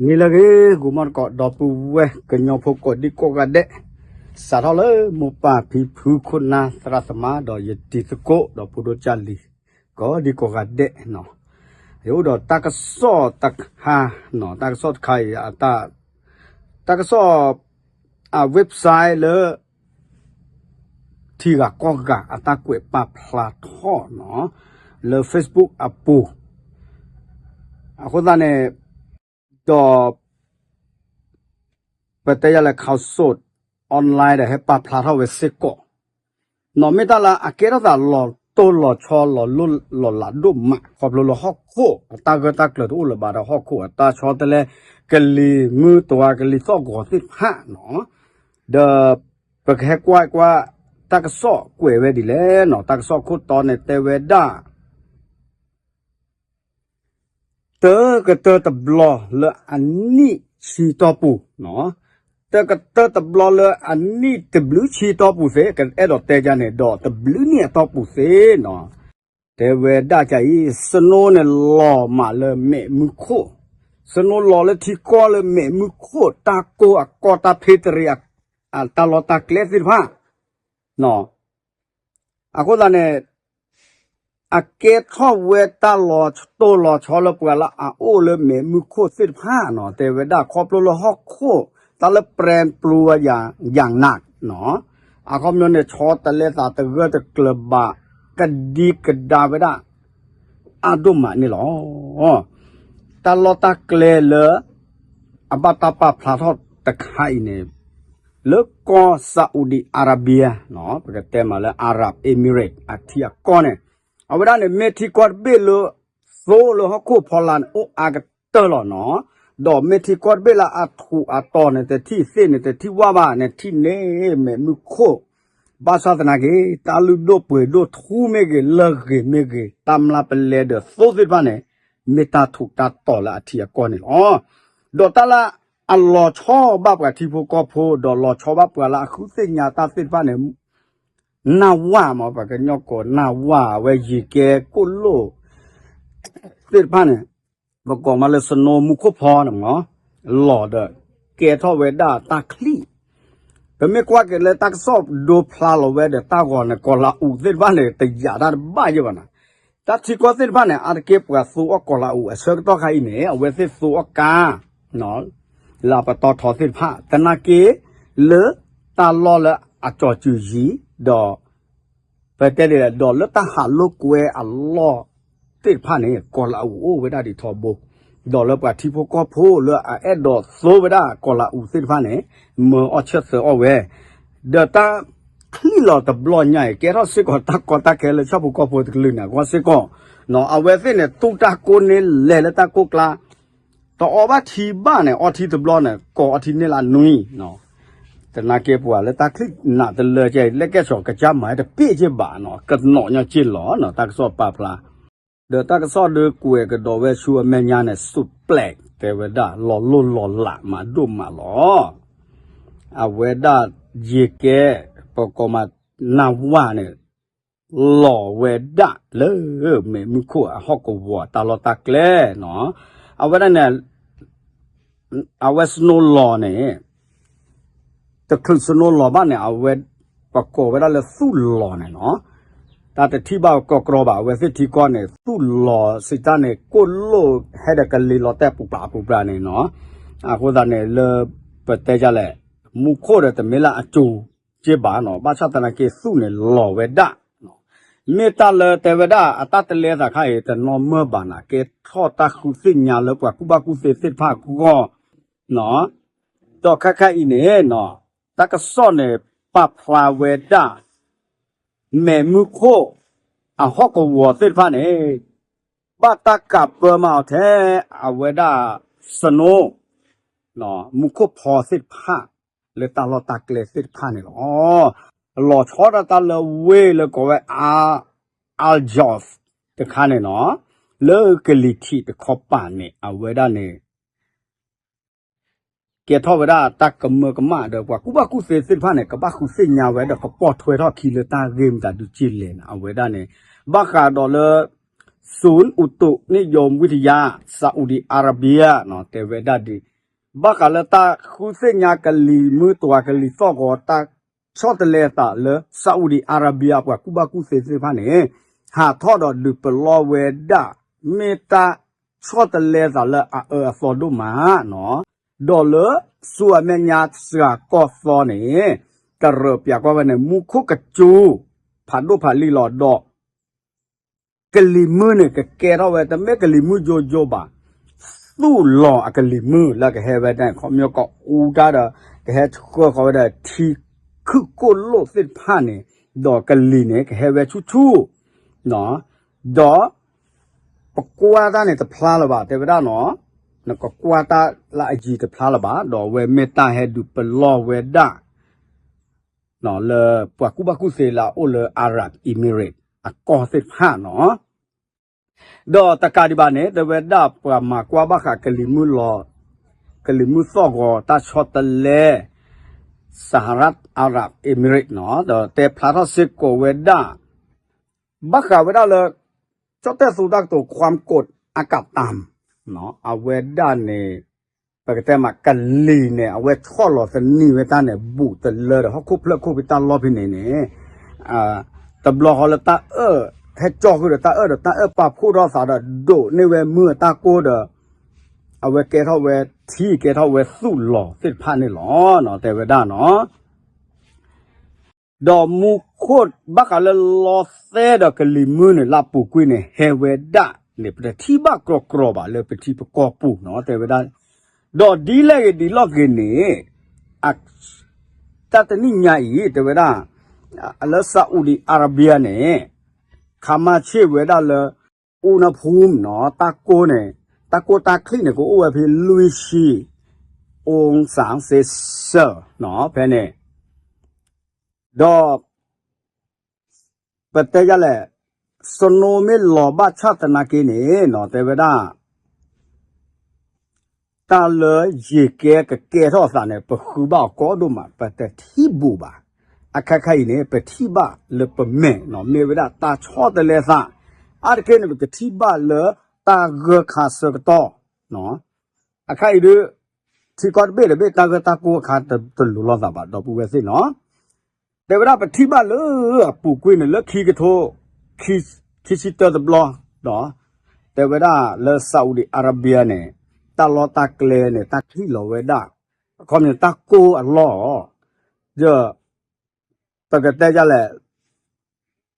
မ့ၢ်လၢဂ့ၤ ဂိၤမီၢ်တကိး ဒီပုၢ်ဝဲၢ်ကညီဖိကိးဒံကိးဂၤဒဲး, စးထီၣ်လၢမိၢ်ပၢ်ဖံဖုခိၣ်နၢ်သရၣ်သမါ ဒီးယတံၤသကိး ဒီးဖိဒိၣ်ကၢ်လံၤ ကိးဒံကိးဂၤဒဲးနီၤ, ယအိၣ်ဒီးတၢ်ကစီၣ်တခါနီၤ, တၢ်ကစီၣ်တခါအံၤ တၢ်ကစီၣ် အ website လၢ ထံဂၤကီၢ်ဂၤအတၢ်ကွဲးပာ်ဖျါထီၣ်နီၤ, လၢ Facebook အပူၤ, အဃိသတးန့ၣ် ဒီး ပတဲယၤလဲၣ် Khaosod Online ဒီးဟဲပာ်ဖျါထီၣ်ဝဲစ့ၢ်ကီး, နီၤမ့ၢ်တၢ်လၢအကဲထီၣ်သးလီၤတိၢ်လီၤဆီ လီၤလိၢ်လီၤလးဒိၣ်မး ခီဖျိလၢဟီၣ်ခိၣ်အတၢ်ဂၢၢ်တၢ်ကျၢၤတအိၣ်လၢၤဘၣ်ဒီး ဟီၣ်ခိၣ်အတၢ်ဆီတလဲ ကလံၤမုၢ်တွၤ ကလံၤသီၣ်ဂီၤသ့ၣ်တဖၣ်နီၤ, ဒီး ပကဟဲကွၢ်ကွၢ် တၢ်ကစီၣ်ကွဲးဝဲဒ်လဲၣ်နီၤ, တၢ်ကစီၣ်ခိၣ်တီန့ၣ်တဲဝဲဒၣ် တကတၢၢ်တဘျီလၢအနံၣ်ဆံတီၢ်ပူၤ, တကတၢၢ်တဘျီလၢအနံၣ်တဘျုးဆံတီၢ်ပူၤသ့, ကအဲၣ်ဒိးတဲဒ်န့ၣ် ဒီးတဘျုးနံၣ်အတီၢ်ပူၤသ့နီၤ, တဲဝဲဒၣ်ကအံၤ snow န့ၣ်လီၤမးလၢမဲးမုၢ်ခိၣ်, snow လီၤလၢထံကီၢ်လၢမဲးမုၢ်ခိၣ် တၢ်ကိၢ်အကီၢ် တၢ်ဖ့တရံး အတၢ်လီၢ်တၢ်ကျဲသ့ၣ်တဖၣ် အဃိသတးန့ၣ် အကဲထီၣ်ဝဲတၢ်လီၤတိၢ်လီၤဆီလၢပှၤလၢအအိၣ်လၢမဲးမုၢ်ခိၣ်သ့ၣ်တဖၣ်နီၤ, တဲဝဲဒၣ်ခီဖျိလၢဟီၣ်ခိၣ် တၢ်လၢ ပြၢၣ်ပျူၤ ယၤနးနီၤ, အခီပညီန့ၣ် ဆီတလဲသးတဂၢၢ်တကျၢၤဘၣ် ကဒံကဒါဝဲဒၣ် အါဒိၣ်မးန့ၣ်လီၤ. တၢ်လီၢ်တၢ်ကျဲလၢ အဘၣ်တၢ်ပာ်ဖျါထီၣ်တခါအံၤန့ၣ် လၢကီၢ် Saudi Arabia နီၤ, ပကတဲမးလၢ Arab Emirates အထံအကီၢ်န့ၣ်, အဝဲဒၣ်န့ၣ် မ့ၢ်ထံကီၢ်တဘ့ၣ်လၢ သိလၢဟီၣ်ခိၣ်ဖီလာ်န့ၣ် အိၣ်အါကတၢၢ်လီၤနီၤ, ဒီးမ့ၢ်ထံကီၢ်တဘ့ၣ်လၢအထူးအတီၤန့ၣ် တထံၣ်သ့ၣ်န့ၣ် တထံၣ်ဝၣ်ဘၣ်န့ၣ် ထံၣ်န့ၢ်မဲးမုၢ်ခိၣ် ဘၣ်ဆၣ်သနာ်က့ တၢ်လုၢ်ဒိၣ်ပှ့ၤဒိၣ်ထူမ့ၢ်ဂ့ၤ လၢဂ့ၤမ့ၢ်ဂ့ၤ တၢ်မျၢ်ပလဲဒီးသိသ့ၣ်တဖၣ်န့ၣ် မ့ၢ်တၢ်ထူးတၢ်တီၤလၢအထံအကီၢ်န့ၣ်လီၤ. ဒီးတၢ်လၢအလီၤဆီဘၣ်ပှၤထံဖိကီၢ်ဖိ ဒီးလီၤဆီဘၣ်ပှၤလၢအဃုသ့ၣ်ညါတၢ်သ့ၣ်တဖၣ်န့ၣ် နၢ်ဝၣ်မး ပှၤကညီကိးနၢ်ဝၣ် အဝဲယံၤကဲကိၣ်လိၣ် သ့ၣ်တဖၣ်န့ၣ် ပကိးမးလၢ snow မူခိၣ်ဖီန့ၣ်မး လီၤဒီး ကဲထီၣ်ဝဲဒၣ်တၢ်ချံၣ်, ပမ့ၢ်ကွၢ်က့ၤလၢတၢ်ကစီၣ်ဒိဖျါလီၤဝဲဒီးတၢ်ဂီၤန့ၣ် ကီၤလၤအူးသ့ၣ်တဖၣ်န့ၣ် တယာ်တၢ်တဘၣ်ယဲၢ်ဘၣ်နီၤ, တၢ်ထံကီၢ်သ့ၣ်တဖၣ်န့ၣ် အါတက့ၢ်ပှၤသူအီၣ်ကီၤလၤအူးအဆၢကတီၢ်ခါအံၤန့ၣ် အဝဲသ့ၣ်သူအီၣ်ကါ လၢအပတီၢ်ထီသ့ၣ်တဖၣ် သနာ်က့ လၢတၢ်လီၢ်လၢအကၠီၤစုၤယံၤ ဒီး ပတဲဒ်လဲၣ် ဒီးလၢတၢ်ဟးလိာ်ကွဲအလီၢ်သ့ၣ်တဖၣ်န့ၣ် ကီၤလၤအူးအိၣ်ဝဲဒၣ်ဒံးထီဘိ, ဒီးလၢပှၤထံဖိကီၢ်ဖိလၢအအဲၣ်ဒိးသိဝဲဒၣ်ကီၤလၤအူးသ့ၣ်တဖၣ်န့ၣ် မၢအီၣ်ဆၢၣ်သၢအီၣ်ဝဲ, ဒီးတၢ်ချံၣ်လီၤတဘျီညါအံၤ ကဲထီၣ်စ့ၢ်ကီးတၢ်ကီတၢ်ခဲလၢဆၣ်ဖိကီၢ်ဖိတကလုာ်န့ၣ် အဂီၢ်စ့ၢ်ကီး, အဝဲသ့ၣ်န့ၣ် တူၢ်တၢ်ကိၢ်န့ၢ်လဲၤလၢတၢ်ကိၢ်ကျါ တအီဘၣ်ထံဘၣ်န့ၣ် အီထံတဘျီန့ၣ် ကိးအီထံန့ၢ်လၢအနွံ, သနာ်က့ပှၤလၢတၢ်ချံၣ်နးတလၢကဲ လဲၣ်ကဲၣ်ဆိးကစၢ်မၤတပ့ၢ်က့ဘၣ်နီၤ ကနီၤညီက့လီၤ တၢ်ကစီၣ်ပာ်ဖျါ, ဒီးတၢ်ကစီၣ်ဒုးကွဲးကဒီးဝဲဆူအမဲာ်ညါန့ၣ် ဆူၣ်ပျဲး တဲဝဲဒၣ် လီၤလိၢ်လီၤလးမးဒိၣ်မးလီၤ. အဝဲဒၣ်ယံၤကဲ ပကိးမးနၢ်ဝၣ်န့ၣ် လီၤဝဲဒၣ်လၢ မဲးမုၢ်ခိၣ်အဟီၣ်ကဝီၤတၢ်လီၢ်တၢ်ကျဲနီၤ, အဝဲဒၣ်န့ၣ် အဝဲ snow လီၤန့ၣ် တချုး snow လီၤဘၣ်န့ၣ် အဝဲ ပကိးဝဲဒၣ်လၢသူၣ်လီၤန့ၣ်နီၤ, တၢ်တထံၣ်ဘၣ်ကီကီဘၣ် အဝဲသ့ၣ်ထံကီၢ်န့ၣ် သူၣ်လီၤစံးတၢ်န့ၣ် ကိၣ်လိၣ်ဟဲဒီးကလံၤလီၤတဲာ်ပူၤပျၢ်ပူၤပျၢ်န့ၣ်နီၤ, အဃိသတးန့ၣ်လၢ ပတဲဒ်လဲၣ် မူခိၣ်ဒီးတမ့ၢ်လၢအစူၤက့ဘၣ်နီၤ, ဘၣ်ဆၣ်သနာ်က့သူၣ်န့ၣ်လီၤဝဲဒၣ် မ့ၢ်တၢ်လၢတဲဝဲဒၣ် အတၢ်တလဲသးခါအံၤ တနီၢ်မၢဘၣ်နၤ ကဲထီၣ်တၢ်ဃုသ့ၣ်ညါလၢပှၤကူၣ်ဘၣ်ကူၣ်သ့သ့ၣ်တဖၣ်အဂီၢ်, ဒီးခဲခါအံၤန့ၣ် တၢ်ကစီၣ်န့ၣ် ပာ်ဖျါဝဲဒၣ် မဲးမုၢ်ခိၣ် အဟီၣ်ကဝီၤသ့ၣ်တဖၣ်န့ၣ် ဘၣ်တၢ်ကးပၢမးအီၤထဲ အဝဲဒၣ် snow မူခိၣ်ဖီသ့ၣ်တဖၣ် လၢတၢ်လီၢ်တၢ်ကျဲသ့ၣ်တဖၣ်န့ၣ်လီၤ. လီၤဆီဒၣ်တၢ်လၢဝ့ၢ်လၢကိးဝဲ Al-, Al Jawf တခါန့ၣ်နီၤ, လၢကလံၤထံးတခီပၤန့ၣ် အဝဲဒၣ်န့ၣ် ကဲထီၣ်ဝဲဒၣ်တၢ်ကမၢကမၣ်ဒီး ပှၤကူၣ်ဘၣ်ကူၣ်သ့သ့ၣ်တဖၣ်န့ၣ် ကဘၣ်ဃုသ့ၣ်ညါဝဲဒီး ကပိာ်ထွဲထီၣ်ခံလၢတၢ်ဂ့ၢ်မတၤဒုးက့လဲၣ်န့ၣ် အဝဲဒၣ်န့ၣ် ဘၣ်ဃးဒီးလၢ သုးအူတူးန့ၣ် ယိၤဝံတယါ Saudi Arabia တဲဝဲဒၣ်ဒ် ဘၣ်ဃးလၢတၢ်ဃုသ့ၣ်ညါကလံၤမုၢ်တွၤ ကလံၤသီၣ်ဂီၤ တၢ်ဆီတလဲသးလၢ Saudi Arabia ပှၤကူၣ်ဘၣ်ကူၣ်သ့သ့ၣ်တဖၣ်န့ၣ် ဟးထီၣ်ဒီးဒုးပလီၢ်ဝဲဒၣ် မ့ၢ်တၢ်ဆီတလဲသးလၢအအၢအသီဒိၣ်မးနီၤ. ဒီးလၢဆူအမဲာ်ညါစှၤကီၢ်သီန့ၣ် တရၢးပၠးကွၢ်ဝဲန့ၣ် မူခိၣ်ကစူၤ ဖးဒိၣ်ဖးလံာ်လီၤဒီး ကလံၤမုၢ်န့ၣ် ကကဲထီၣ်ဝဲ တမ့ၢ်ကလံၤမုၢ်ယိယိဘၣ်, သူၣ်လီၤအကလံၤမုၢ်လၢကဟဲဝဲဒၣ် ခီပညီကအူတၢ်ဒီး ကဟဲဆှၢဃီၤဝဲဒၣ် ထံခုၣ်ကိၣ်လိၣ်သ့ၣ်တဖၣ်န့ၣ်, ဒီးကလံၤန့ၣ် ကဟဲဝဲဆူၣ်ဆူၣ်, ဒီး ပကွၢ်တၢ်န့ၣ်တဖျါလၢၤဘၣ် တဲဝဲဒၣ်နီၤ, နကကွၢ်တၢ်လၢအယံၤတဖျါလၢၤဘၣ်, ဒီးအဝဲမ့ၢ်တၢ်ဟဲဒုးပလီၢ်ဝဲဒၣ် လၢပှၤကူၣ်ဘၣ်ကူၣ်သ့လၢအအိၣ်လၢ Arab Emirates အကီၢ်သ့ၣ်တဖၣ်နီၤ. ဒီးတကးဒံးဘၣ်န့ၣ် တဲဝဲဒၣ်ပှၤမၤကွၢ်ဘၣ်ဃးကလံၤမုၢ်လီၤ, ကလံၤမုၢ်သီၣ်ဂီၤတၢ်ဆီတလဲ Saharat Arab Emirates နီၤ, ဒီးတဲဖျါထီၣ်စ့ၢ်ကီးဝဲဒၣ် ဘၣ်ဃးဝဲဒၣ်လၢ ကၠီၣ်တဲၣ်သူတၢ်ကတိၤ ความกดอากาศต่ำ အဝဲဒၣ်န့ၣ် ပကတဲမးကလံၤန့ၣ် အဝဲဆီၣ်လီၤသနံၤဝဲတၢ်န့ၣ် ဘူးတလၢဒီးဟီၣ်ခိၣ်ဖျၢၣ်ခိၣ်ဖံတၢ်လီၢ်ဖဲန့ၣ်န့ၣ်, တဘျီဃီလၢတၢ်အၢၣ် ဟဲကၠီဃုာ်ဒီးတၢ်အၢၣ်ဒီးတၢ်အၢၣ်ပာ်ဖှိၣ်ထီၣ်သးဒီး ဒိးန့ၢ်ဝဲမုၢ်အတၢ်ကိၢ်ဒီး အဝဲကဲထီၣ်ဝဲထံကဲထီၣ်ဝဲသူၣ်လီၤသ့ၣ်တဖၣ်န့ၣ်လီၤ တဲဝဲဒၣ်နီၤ. ဒီးမူခိၣ်ဘၣ်ဃးလၢလီသဲဒီးကလံၤမုၢ်န့ၣ် လၢအပူၤကွံာ်န့ၣ် ဟဲဝဲဒၣ်န့ၣ် ပတထံၣ်ဘၣ်ကြီကြီဘၣ်လၢပထံပကီၢ်ပူၤနီၤ တဲဝဲဒၣ်, ဒီးဒ်လဲၣ်ဂ့ၤဒ်လဲၣ်ဂ့ၤန့ၣ် တၢ်တနံၣ်ညါအံၤ တဲဝဲဒၣ် လၢ Saudi Arabia န့ၣ် ခါမၣ်ဆ့ၣ်ဝဲဒၣ်လၢ အူနဖူမ်နီၤ တၢ်ကိၢ်န့ၣ် တၢ်ကိၢ်တၢ်ချံၣ်န့ၣ် ကအိၣ်ဝဲဖဲလွံၢ်ဆံ အူစၣ်စ့စၢၣ်နီၤ ဖဲန့ၣ် ဒီး ပတဲယၤလဲၣ် snow မ့ၢ်လီၤဘၣ်ဆၣ်သနာ်က့န့ၣ်နီၤ တဲဝဲဒၣ် တၢ်လၢယံာ်ကဲကကဲထီၣ်သးန့ၣ် ပဃုဘၣ်အီၤကီဒိၣ်မး ပတထံၣ်ဘူးဘၣ်. အခါခါအံၤန့ၣ် ပထံၣ်ဘၣ်လၢပမဲာ်နီၤ မ့ၢ်ဝဲဒၣ်တၢ်ဆီတလဲသး အါတက့ၢ်န့ၣ် ပကထံၣ်ဘၣ်လၢတၢ်ဂၢၢ်ခါဆၢကတီၢ် အခါအံၤဒုး ထံကီၢ်တဘ့ၣ်တဘ့ၣ် တၢ်ဂၢၢ်တၢ်ကျိၤအခါတလိၤလိာ်သးဘၣ် ဒီပုၢ်ဝဲၢ်သ့ၣ်နီၤ တဲဝဲဒၣ်ပထံၣ်ဘၣ်လၢအပူၤကွံာ်န့ၣ် လၢခံကထိ ခံဆံတၢတဘျီ ဒီး တဲဝဲဒၣ်လၢ Saudi Arabia န့ၣ် တၢ်လီၢ်တၢ်ကျဲန့ၣ် တၢ်ချံၣ်လီၤဝဲဒၣ် အခီပညီတၢ်ကိၢ်အလီၢ် ဒီး ပကတဲယၤလဲၣ်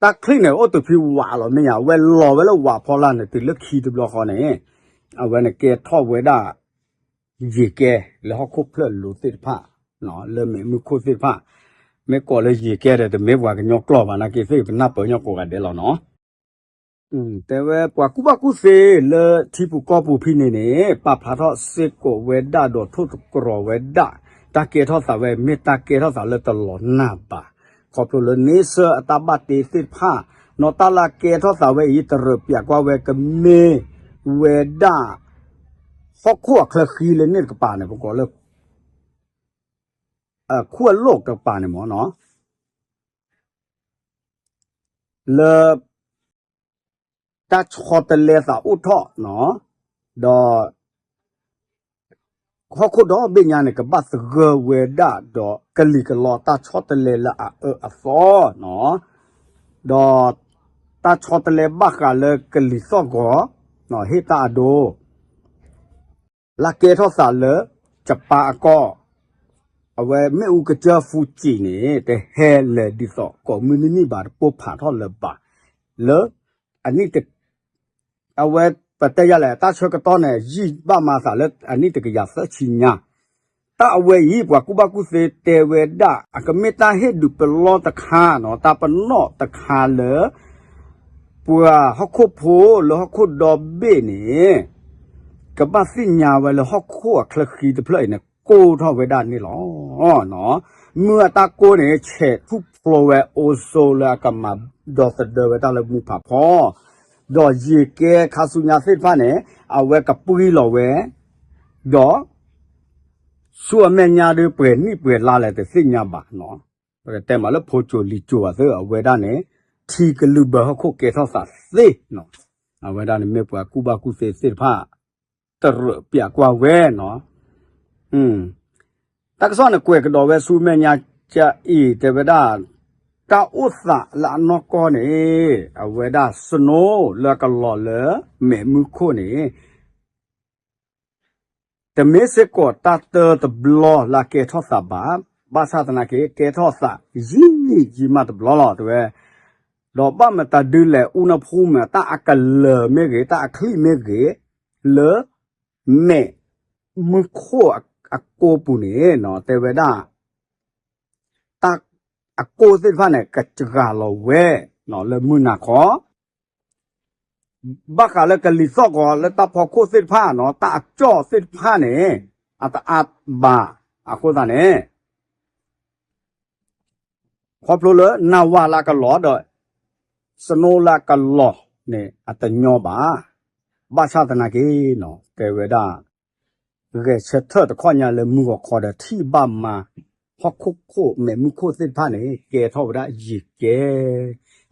တၢ်ချံၣ်န့ၣ် အိၣ်တုၤဖဲဝးလီၤမ့ၢ်ညါ အဝဲလီၤဝဲလၢဝးဖီလာ်န့ၣ် တုၤလၢခံတဘျီဃီန့ၣ် အဝဲန့ၣ်ကဲထီၣ်ဝဲဒၣ် ယံာ်ကဲလၢဟီၣ်ခိၣ်ဖျၢၣ်လိၤသ့ၣ်တဖၣ် လၢမဲးမုၢ်ခိၣ်သ့ၣ်တဖၣ် မ့ၢ်ကိးလၢယံာ်ကဲဒီး တမ့ၢ်ပှၤကညီကျိာ်ဘၣ်နာ်က့သ့ၣ် ပနၢ်ပၢၢ်ညီကိးဂၤဒဲးလီၤနီၤ တဲဝဲပှၤကူၣ်ဘၣ်ကူၣ်သ့လၢထံပူၤကီၢ်ပူၤဖဲန့ၣ်န့ၣ် ပာ်ဖျါထီၣ်စ့ၢ်ကီးဝဲဒၣ်ဒီးထိၣ်သတြီၤဝဲဒၣ် တၢ်ကဲထီၣ်သးဝဲ မ့ၢ်တၢ်ကဲထီၣ်သးလၢတလီၤနၢ်ဘၣ် ခီဖျိလၢန့ဆၢၣ်အတၢ်ဘၣ်တ့သ့ၣ်တဖၣ် နီၢ်တၢ်လၢကဲထီၣ်သးဝဲအံၤ တရၢးပၠးကွၢ်ဝဲကမ့ၢ်ဝဲဒၣ် ဟီၣ်ခိၣ်အချၢဃံလၢန့ၣ်တကပၤန့ၣ် ပကိးလၢ ခူၣ်အလိၣ်တကပၤန့ၣ်မ့ၢ်နီၤ လၢ တၢ်ဆီတလဲသးအိၣ်ထီၣ်နီၤ ဒီး ဟီၣ်ခိၣ်ဒီဘ့ၣ်ညါန့ၣ် ကဘၣ်သဂၢၢ်ဝဲဒၣ်ဒီး ကလံၤကလီတၢ်ဆီတလဲလၢအအၢအသီနီၤ ဒီး တၢ်ဆီတလဲဘၣ်ဃးလၢကလံၤသီၣ်ဂီၤ ဟ့ၣ်တၢ်အဒိ လၢကဲထီၣ်သးလၢ ယပၣ်အကီၢ် အဝဲမ့ၣ်အူကစၢၢ်ဖူစံးန့ၣ် တဟဲလၢာ်ဒ်သိးကိးမုၢ်နံၤနံၤဘၣ် တပိၢ်ဖးထီၣ်လၢၤဘၣ် လၢ အနံၣ်တ အဝဲပတဲယၤလဲၣ် တၢ်ဆၢကတီၢ်န့ၣ် ယံာ်ဘၣ်မၤသးလၢအနံၣ်တကယၤသၢဆံညါ တၢ်အဝဲအံၤ ပှၤကူၣ်ဘၣ်ကူၣ်သ့တဲဝဲဒၣ် အကမ့ၢ်တၢ်ဟ့ၣ်ဒုးပလီၢ်တခါနီၤ တၢ်ပနီၣ်တခါလၢ ပှၤဟီၣ်ခိၣ်ဖိလၢဟီၣ်ခိၣ်ဒီဘ့ၣ်န့ၣ် ကဘၣ်သ့ၣ်ညါဝဲလၢဟီၣ်ခိၣ်အချၢဃံတဖျၢၣ်အံၤန့ၣ် ကိၢ်ထီၣ်ဝဲဒၣ်န့ၣ်လီၤ. မုၢ်အတၢ်ကိၢ်န့ၣ် ဆဲးထူၣ်ဖျိဝဲ ozone လၢအကမၤဒီသဒၢဝဲတၢ်လၢမူဖးဖီ ဒီးယံာ်ကဲခါဆူညါသ့ၣ်တဖၣ်န့ၣ် အဝဲကပှံလီၤဝဲ ဒီး ဆူအမဲာ်ညါဒုးပှဲၤနံၣ်ပှဲၤလါလဲၣ်တသ့ၣ်ညါဘၣ်နီၤ. ပကတဲမးလၢဖိကၠိၤလံၤကၠိၤအသ့ၣ် အဝဲဒၣ်န့ၣ် ထံကလုာ်ဘၢဟီၣ်ခိၣ်ကဲထီၣ်သးသ့နီၤ. အဝဲဒၣ်န့ၣ်မ့ၢ်ပှၤကူၣ်ဘၣ်ကူၣ်သ့သ့ၣ်တဖၣ် တရၢးပၠးကွၢ်ဝဲနီၤ. တၢ်ကစီၣ်န့ၣ်ကွဲးကဒီးဝဲဆူမဲာ်ညါကအံၤ တဲဝဲဒၣ် တၢ်အိၣ်သးလၢအနီၢ်ကီၢ်န့ၣ် အဝဲဒၣ် snow လၢအကလီၤလၢမဲးမုၢ်ခိၣ်န့ၣ် တမ့ၢ်စ့ၢ်ကီးတၢ်တၢတဘျီလၢအကဲထီၣ်သးဘၣ်. ဘၣ်ဆၣ်သနာ်က့ ကဲထီၣ်သးယံာ်ယံာ်မးတဘျီလီၤ တဲဝဲ. ဒီးဘၣ်မတၤဒုလဲၣ် အူနဖူမ့ၢ်တၢ်အကလၢၤမ့ၢ်ဂ့ၤ တၢ်အချံၣ်မ့ၢ်ဂ့ၤ လၢ မဲးမုၢ်ခိၣ်အကိပူၤန့ၣ် တဲဝဲဒၣ် တၢ်အကိသ့ၣ်တဖၣ်န့ၣ် ကစှၤလီၤဝဲ လၢမုၢ်နၤခီ ဘၣ်ဃးလၢကလံၤသီၣ်ဂီၤလၢတၢ်ဖီခိၣ်သ့ၣ်တဖၣ်နီၤ တၢ်အကၠီၣ်သ့ၣ်တဖၣ်န့ၣ် အတအါဘၣ်. အဃိသတးန့ၣ် ခီဖျိလၢနၢ်ဝါလၢအကလီၤဒီး snow လၢအကလီၤန့ၣ် အတညီဘၣ်. ဘၣ်ဆၣ်သနာ်က့နီၤ တဲဝဲဒၣ် ဂဲၤဆၢထၢၣ်တခီညါလၢမုၢ်ဂီၤခီဒီးထံၣ်ဘၣ်မၤ ဟီၣ်ခိၣ်ခိၣ်မဲးမုၢ်ခိၣ်သ့ၣ်တဖၣ်န့ၣ် ကဲထီၣ်ဝဲဒၣ်ယံာ်ကဲ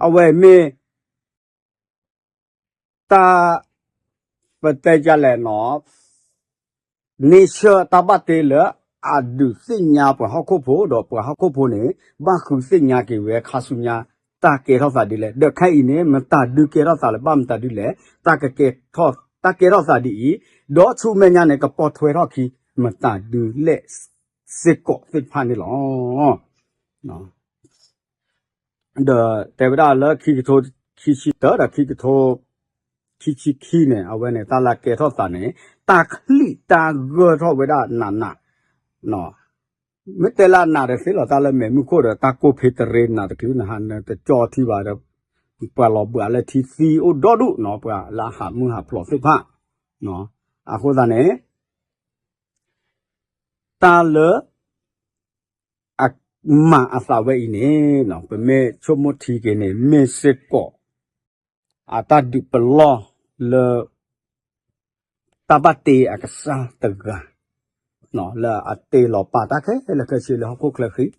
အဝဲမ့ၢ် တၢ် ပတဲဒ်လဲၣ်နီၤ nature တၢ်ဘၣ်တ့လၢအဒုးသ့ၣ်ညါပှၤဟီၣ်ခိၣ်ဖိဒီးပှၤဟီၣ်ခိၣ်ဖိန့ၣ် ဘၣ်ဃုသ့ၣ်ညါက့ၤဝဲခါဆူညါ တၢ်ကဲထီၣ်သးဒ်လဲၣ် ဒီးခဲအံၤန့ၣ် မတၤဒုကဲထီၣ်သးလၢၤဘၣ်မတၤဒုလဲၣ် တၢ်ကကဲထီၣ် တၢ်ကဲထီၣ်သးဒ်အံၤ ဒီးဆူမဲာ်ညါန့ၣ် ကပိာ်ထွဲထီၣ်ခံ မတၤဒုလဲၣ်စ့ၢ်ကီးသ့ၣ်တဖၣ်န့ၣ်လီၤ. ဒီးတဲဝဲဒၣ်လၢခံကထိခံဆံတၢ ဒီးခံကထိ ခံဆံခံန့ၣ် အဝဲန့ၣ် တၢ်လၢကဲထီၣ်သးန့ၣ် တၢ်ချံၣ်တၢ်ဂၢၢ်ထီၣ်ဝဲဒၣ်နးနး မ့ၢ်တဲလၢအနးတသ့လီၤ တၢ်လၢမဲးမုၢ်ခိၣ်ဒီး တၢ်ကိၢ်ဖ့တရ့နးတချုး နဟးနတကၠီထံဘၣ်ဒီး ပှၤလီၤဘှးလၢထံသံအိၣ်ဒီဒူၣ်နီၤ ပှၤလၢအဟးမုၢ်ဟးဖျိးသ့ၣ်တဖၣ် အဃိသတးန့ၣ် တၢ်လၢ အမၤအသးဝဲအံၤန့ၣ် ပမ့ၢ်ဆိကမိၣ်ထံက့ၤန့ၣ် မ့ၢ်စ့ၢ်ကီး အတၢ်ဒုးပလီၢ်လၢ တၢ်ဘၣ်တ့အကစၢ်တဂၤ လၢအတ့လီၤပာ်တၢ်ခဲလၢာ်ခဲဆ့လၢဟီၣ်ခိၣ်ချၢဃံ ဒီး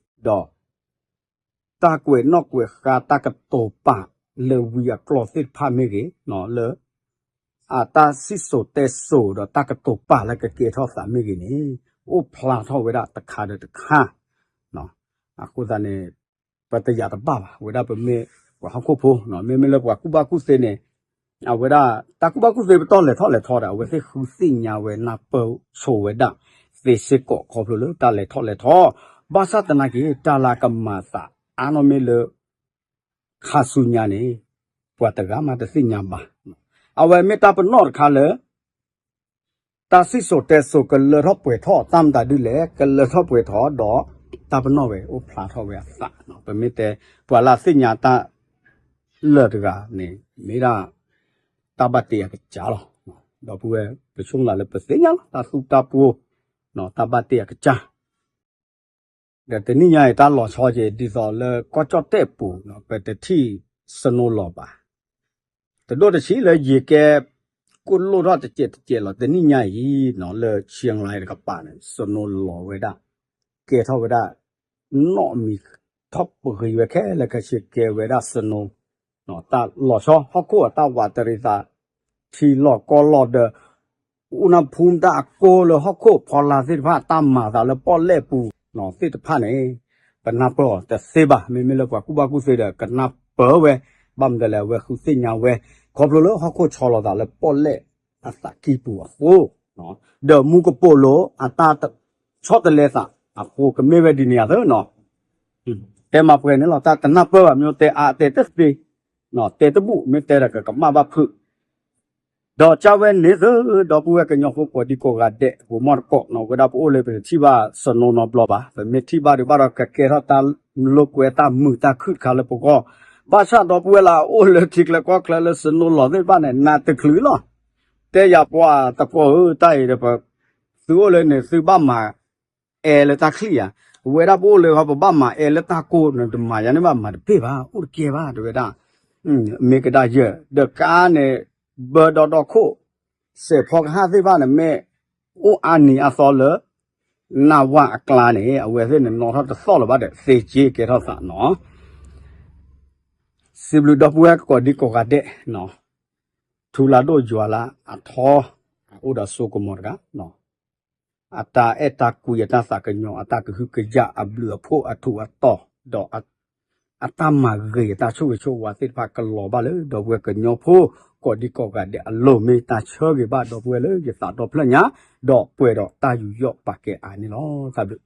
တၢ်ကွဲးနီၣ်ကွဲးဃါတၢ်ကတိၤပာ်လၢဝံအကျိာ်သ့ၣ်တဖၣ်မ့ၢ်ဂ့ၤ လၢ အတၢ်စံၣ်စိၤတဲစိၤဒီးတၢ်ကတိၤပာ်လၢကကဲထီၣ်သးမ့ၢ်ဂ့ၤန့ၣ် အိၣ်ဖျါထီၣ်ဝဲဒၣ်တခါဒီးတခါ အဃိသတးန့ၣ် ပတယာ်တဘၣ်ဘၣ် ဝဲဒၣ်ပမ့ၢ်ပှၤဟီၣ်ခိၣ်ဖိ မ့မ့ၢ်လၢပှၤကူၣ်ဘၣ်ကူၣ်သ့န့ၣ် အဝဲဒၣ် တၢ်ကူၣ်ဘၣ်ကူၣ်သ့ပတီၢ်လဲၤထီၣ်လဲၤထီဒီး အဝဲသ့ၣ်ဃုသ့ၣ်ညါဝဲနၢ်ပၢၢ်ဆိဝဲဒၣ်သ့စ့ၢ်ကီးခီဖျိလၢတၢ်လဲၤထီၣ်လဲၤထီ ဘၣ်ဆၣ်သနာ်က့ တၢ်လၢအကမၤသးအါနီၢ်မ့ၢ်လၢ ခါဆူညါန့ၣ် ပှၤတဂၤမးတသ့ၣ်ညါဘၣ်. အဝဲမ့ၢ်တၢ်ပနီၣ်တခါလၢ တၢ်စံၣ်စိၤတဲစိၤကလၢထီၣ်ပှဲၤထီၣ်တၢ်မတၤဒုလဲၣ် ကလၢထီၣ်ပှဲၤထီၣ်ဒီး တၢ်ပနီၣ်ဝဲအိၣ်ဖျါထီၣ်ဝဲအသး ပမ့ၢ်တဲ ပှၤလၢအသ့ၣ်ညါတၢ်လၢာ်တဂၤန့ၣ် မ့ၢ်ဒၣ် တၢ်ဘၣ်တ့အကစၢ်လီၤ. ဒီပုၢ်ဝဲၢ် ပဆိကမိၣ်လၢပသ့ၣ်ညါလီၤ တၢ်သူတၢ်ပှိၤ တၢ်ဘၣ်တ့အကစၢ် ဒီးတနံၣ်ညါအံၤတၢ်လီၤဆီက့ၤ ဒ်သိးလၢကီၢ်ကၠီၣ်တဲၣ်ပူၤ ပတထံၣ် snow လီၤဘၣ်. တဒိၣ်တဆံးလၢယကဲ ကိၣ်လိၣ်ထီၣ်တစဲးတစဲးလီၤ တနံၣ်ညါအံၤ လၢ Chiang Mai တကပၤန့ၣ် snow လီၤဝဲဒၣ် ကဲထီၣ်ဝဲဒၣ် နီၣ်မံၤထီၣ်ပဂ့ၤဝဲခဲလၢာ်ခဲဆ့ကဲဝဲဒၣ် snow တၢ်လီၤဆီ ဟီၣ်ခိၣ်အတၢ်ဝးတရံးသး ထံလီၤကီၢ်လီၤဒီး အူနၢ်ဖူမတၢ်အကိလၢဟီၣ်ခိၣ်ဖီလာ်သ့ၣ်တဖၣ် တၢ်မၤသးလၢပီၣ်လဲၣ်ပူၤသ့ၣ်တဖၣ်န့ၣ် ပနၢ်ပၢၢ်အီၤတသ့ဘၣ်. မ့မ့ၢ်လၢပှၤကူၣ်ဘၣ်ကူၣ်သ့ဒီး ကနၢ်ပၢၢ်ဝဲ ဘၣ်မနုၤလဲၣ် အဝဲဃုသ့ၣ်ညါဝဲ ခီဖျိလၢဟီၣ်ခိၣ်ဆီလီၤသးလၢပီၣ်လဲၣ်အသးကံၢ်ပူၤအဃိ ဒီးမူကပိာ်လိၤအတၢ်ဆီတလဲသးအဃိ ကမ့ၢ်ဝဲဒ်န့ၣ်အသိးနီၤ တဲမၤပှဲၤန့ၣ်လီၤ တၢ်တနၢ်ပၢၢ်ဘၣ် မ့ၢ်တဲအါတဲတသ့ တဲတဘူၣ် မ့ၢ်တဲဒီးကကမၣ်ဘၣ်ဖုး ဒီးကၢ်ဝဲန့ၣ်သု ဒီပုၢ်ဝဲၢ်ကညီဖိကိးဒံကိးဂၤဒဲး ပမီၢ်တကိးနီၤ ဝဲဒၣ်ပအိၣ်လၢပတထံၣ်ဘၣ် snow နီတဘျီဘၣ် ပမ့ၢ်ထံၣ်ဘၣ်ဒံးဘၣ်ဒီးကကဲထီၣ်တၢ်လိာ်ကွဲတၢ်မုာ်တၢ်ခုၣ်တခါလၢပဂီၢ် ဘၣ်ဆၣ်ဒီပုၢ်ဝဲၢ်လၢအအိၣ်လၢထံကျဲကီၢ်ကျဲလၢ snow လီၤသ့ၣ်တဖၣ်န့ၣ် နးတချုးလီၤ တဲယၤပှၤတကိးဧၢ တၢ်အံၤဒီး သုအိၣ်လၢန့ၣ် သုဘၣ်မၤ အဲလၢတၢ်ချံၣ်ယၤ, အဝဲဒၣ်ပအိၣ်လၢဟီ ပဘၣ်မၤအဲလၢတၢ်ကိၢ်န့ၣ် တမၤယၤန့ၣ်ဘၣ် မၤတဘၣ်ဘၣ် အိၣ်တကဲဘၣ် တဲဝဲဒၣ်. မ့ၢ်ကဒါယဲၢ် ဒီးကါန့ၣ် ဘၢဒီဒီခိၣ် စဲးဖီကဟၣ်သ့ၣ်တဖၣ်န့ၣ် မ့ၢ်အိၣ်အါနံၤအသီလၢ နၢ်ဝၢ်အကျါန့ၣ် အဝဲသ့ၣ်န့ၣ် နီၣ်ထီၣ်တသီၣ်လၢၤဘၣ်ဒီး သ့က့ကဲထီၣ်သးနီၤ. စံးဘျုးဒီပုၢ်ဝဲၢ်ကိးဒံကိးဂၤဒဲး, ထူလၢဒိၣ်ယွၤလၢအထီ အိၣ်ဒီးစိကမီၤတဂၤ, အတၢ်အဲၣ်တၢ်ကွံ အတၢ်သးကညီၤ အတၢ်ကဟုကယာ် အဘျုးအဖှိၣ် အထူးအတီၤ ဒီး အတၢ်မၤဂ့ၤ အတၢ်ဆိၣ်ဂ့ၤဆိၣ်ဝါသ့ၣ်တဖၣ် ကလီၤဘၣ်လၢ ဒီပုၢ်ဝဲၢ်ကညီဖိ ကိးဒံကိးဂၤဒဲးအလိၤ မ့ၢ်တၢ်ဆၢဂ့ၤဘၣ် ဒီပုၢ်ဝဲၢ်လၢယသးဒီဖျၢၣ်ညါ ဒီးပှဲၤဒီးတၢ်ယူးယီၣ်ပာ်ကဲအါန့ၣ်လီၤ. တၢ်ဘျုး